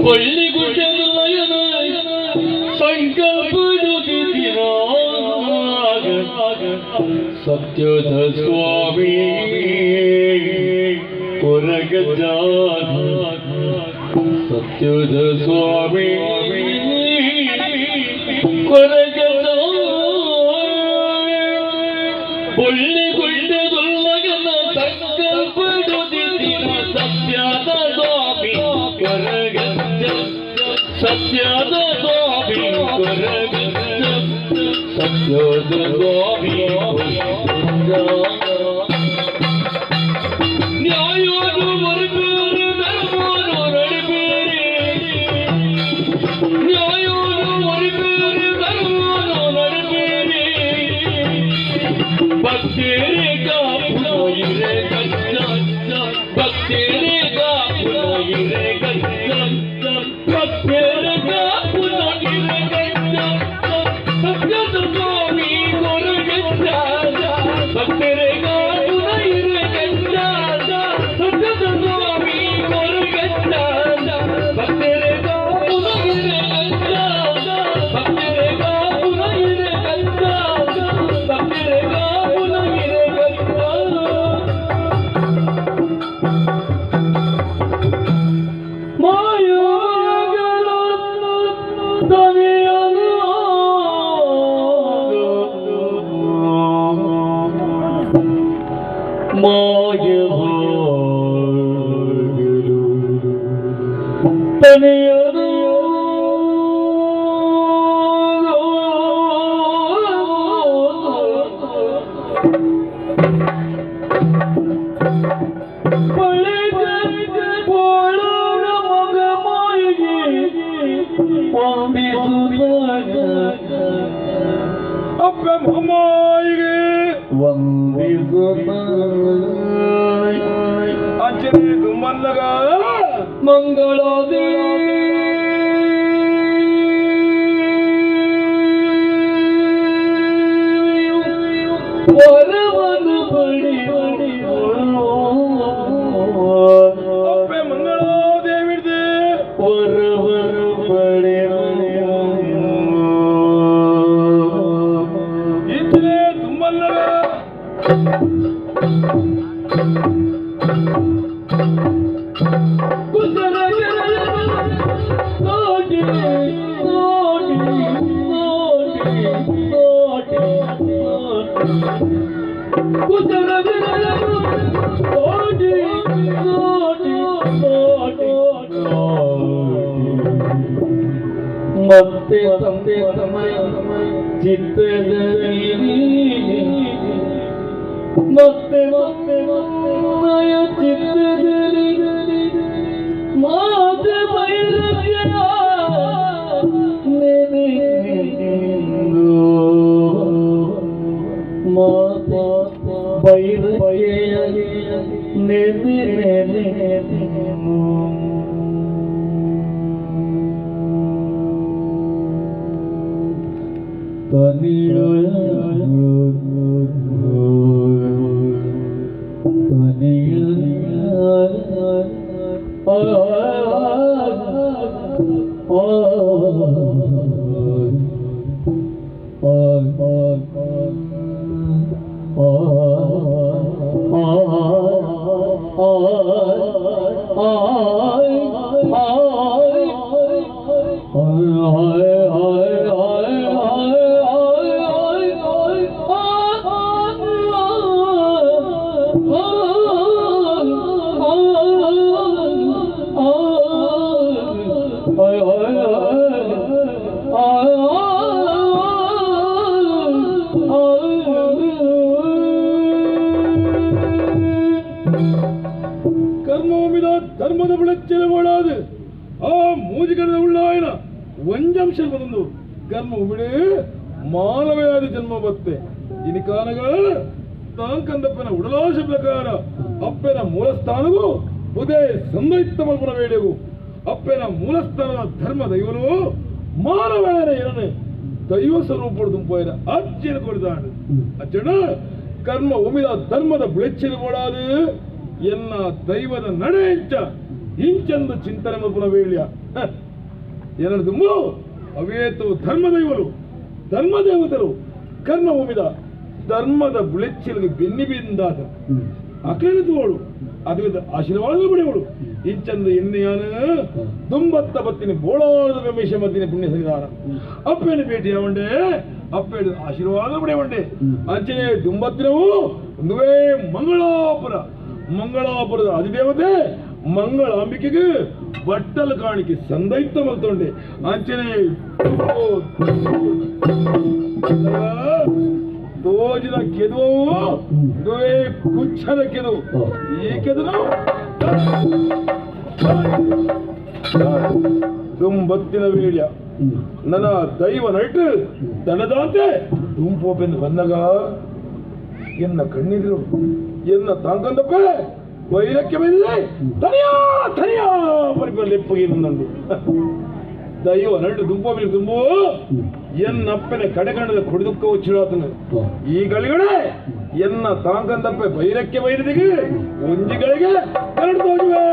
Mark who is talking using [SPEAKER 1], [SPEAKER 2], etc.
[SPEAKER 1] ಪೊಳ್ಳಿಗುಡ್ಡದೊಳಗನ ಸಂಕಲ್ಪಡುತ್ತಿನ ಸತ್ಯದ ಸ್ವಾಮಿ ಕೊರಗಜ್ಜ ಸತ್ಯದ ಸ್ವಾಮಿ ಕೊರಗಜ್ಜ ಪೊಳ್ಳಿಗುಡ್ಡದೊಳಗನ ಸಂಕಲ್ಪಡುತ್ತಿನ ಸತ್ಯದ ಸ್ವಾಮಿ ಕೊರಗಜ್ಜ ಸತ್ಯದ ಸ್ವಾಮಿ ಕೊರಗಜ್ಜ ಸತ್ಯದ ಸ್ವಾಮಿ ನ್ಯಾಯೋನು ಮರುಪೇರು ಧರ್ಮೋನು ನಡಿಪೇರಿ ನ್ಯಾಯೋನು ಮರುಪೇರು ಧರ್ಮೋನು ನಡಿಪೇರಿ ಭಕ್ತೇರಿ ಕಾಪುನ ಇರೆ ಗಜ್ಜ ಭಕ್ತೇರಿ ಕಾಪುನ ಇರೆ ಗಜ್ಜ ಭಕ್ತೇರಿ ಕಾಪುನ ಇರೆ ಗಜ್ಜ ಸತ್ಯದ ಸ್ವಾಮಿ ಕೊರಗಜ್ಜ ಭಕ್ತೇರಿ ಕಾಪುನ ಇರೆ ಗಜ್ಜ ಸತ್ಯದ ಸ್ವಾಮಿ ಕೊರಗಜ್ಜ ಭಕ್ತೇರಿ ಕಾಪುನ ಇರೆ ಗಜ್ಜ ಭಕ್ತೇರಿ ಕಾಪುನ ಇರೆ ಗಜ್ಜ ಭಕ್ತೇರಿ ಕಾಪುನ ಇರೆ ಗಜ್ಜ ಮತ್ತೆ ತಂದೆ ಸಮಯ ಚಿತ್ತದಲ್ಲಿ ಮತ್ತೆ ಮತ್ತೆ ಮಯ ಚಿತ್ತದಲ್ಲಿ ಮಾತೆ ಬೈರವ್ಯ ನೆನೆಂದು ಮಾತೆ ಬೈರವ್ಯ ನೆನೆ ನೆನೆ
[SPEAKER 2] ಧರ್ಮದ ಬೆಳಚೆಲವಾಡಾದು ಆ ಮೂಜಿಗಡದ ಉಳ್ಳಾಯನ ಒಂಜಂಶ ಬಂದು ಕರ್ಮ ಉಬಿಡು ಮಾನವೆಯಾದ ಜನ್ಮ ಬತ್ತೆ ಇನಿಕಾನಗ ತಾಂಕಂದಪ್ಪನ ಉಡಲಾಶ ಪ್ರಕಾರ ಅಪ್ಪನ ಮೂಲಸ್ಥಾನವು ಉದಯ ಸಂದೈತ್ತ ಮಲ್ಪನ ಬೇಡೆವು ಅಪ್ಪನ ಮೂಲಸ್ಥಾನದ ಧರ್ಮ ದೈವನು ಮಾನವನ ಏನನೆ ದೈವ ಸ್ವರೂಪಡು ದುಂಪೋಯನ ಅಜ್ಜನ ಕೊಡಿದಾಡು ಅಜ್ಜನ ಕರ್ಮ ಉಮಿದ ಧರ್ಮದ ಬೆಳಚೆಲವಾಡಾದು ಎನ್ನ ದೈವದ ನಡೆ ಇಂಚ ಇಂಚಂದು ಚಿಂತನೆ ಮಲ್ಪುನ ವೇಳ್ಯ ಏನದು ದುಂಬು ಅವೇತು ಧರ್ಮದೈವರು ಧರ್ಮದೇವತರು ಕರ್ಮ ಭೂಮಿದ ಧರ್ಮದ ಬುಳೆಚ್ಚಿಲ್ಗೆ ಬೆನ್ನಿ ಬಿಂದಾದ ಅಕ್ಲೇನ ತೋಳು ಅದರಿಂದ ಆಶೀರ್ವಾದ ಪಡೆಯವಳು ಇಂಚಂದ ಎನ್ನೆಯಾನ ದುಂಬತ್ತ ಬತ್ತಿನ ಬೋಳಾರದ ರಮೇಶ ಮತ್ತಿನ ಪುಣ್ಯ ಸನ್ನಿಧಾನ ಅಪ್ಪೇನ ಭೇಟಿಯಾವಂಡೆ ಅಪ್ಪೇಡು ಆಶೀರ್ವಾದ ಪಡೆಯವಂಡೆ ಅಂಚನೆ ದುಂಬತ್ತಿನವು ಒಂದುವೇ ಮಂಗಳಾಪುರ ಮಂಗಳಾಪುರದ ಅಧಿದೇವತೆ ಮಂಗಳಾಂಬಿಕೆಗೆ ಬಟ್ಟಲು ಕಾಣಿಕೆ ಸಂದೈತ ಮಲ್ತೊಂಡೆ ಅಂಚನೆ ತೋಜಿನ ಕೆದುವು ಇದುವೇ ಕುಚ್ಚನ ಕೆದು ಈ ಕೆದನು ದುಂಬತ್ತಿನ ವೀಳ್ಯ ನನ್ನ ದೈವ ನೈಟ್ ದಣದಾಂತೆ ದುಂಪೋಪೆಂದು ಬಂದಾಗ ಎನ್ನ ಕಣ್ಣಿದ್ರು ಎನ್ನ ತಾಂಕಂದಪ್ಪೆ ವೈರಕ್ಕೆ ಬಂದಿದೆ ತನಿಯಾ ತನಿಯಾ ಪರಿಪರ ಲೆಪ್ಪಗೆ ನಂದು ದೈವ ನಡು ದುಂಪೋಪಿನ ತುಂಬು ಎನ್ನಪ್ಪನ ಕಡೆಗಣದ ಕೊಡಿದುಕ್ಕ ಉಚ್ಚಿಡಾತನು ಈ ಗಳಿಗಡೆ ಎನ್ನ ತಾಂಕಂದಪ್ಪೆ ಬೈರಕ್ಕೆ ಬೈರದಿಗೆ ಒಂಜಿಗಳಿಗೆ ಕರಡು ತೋಜುವೆ.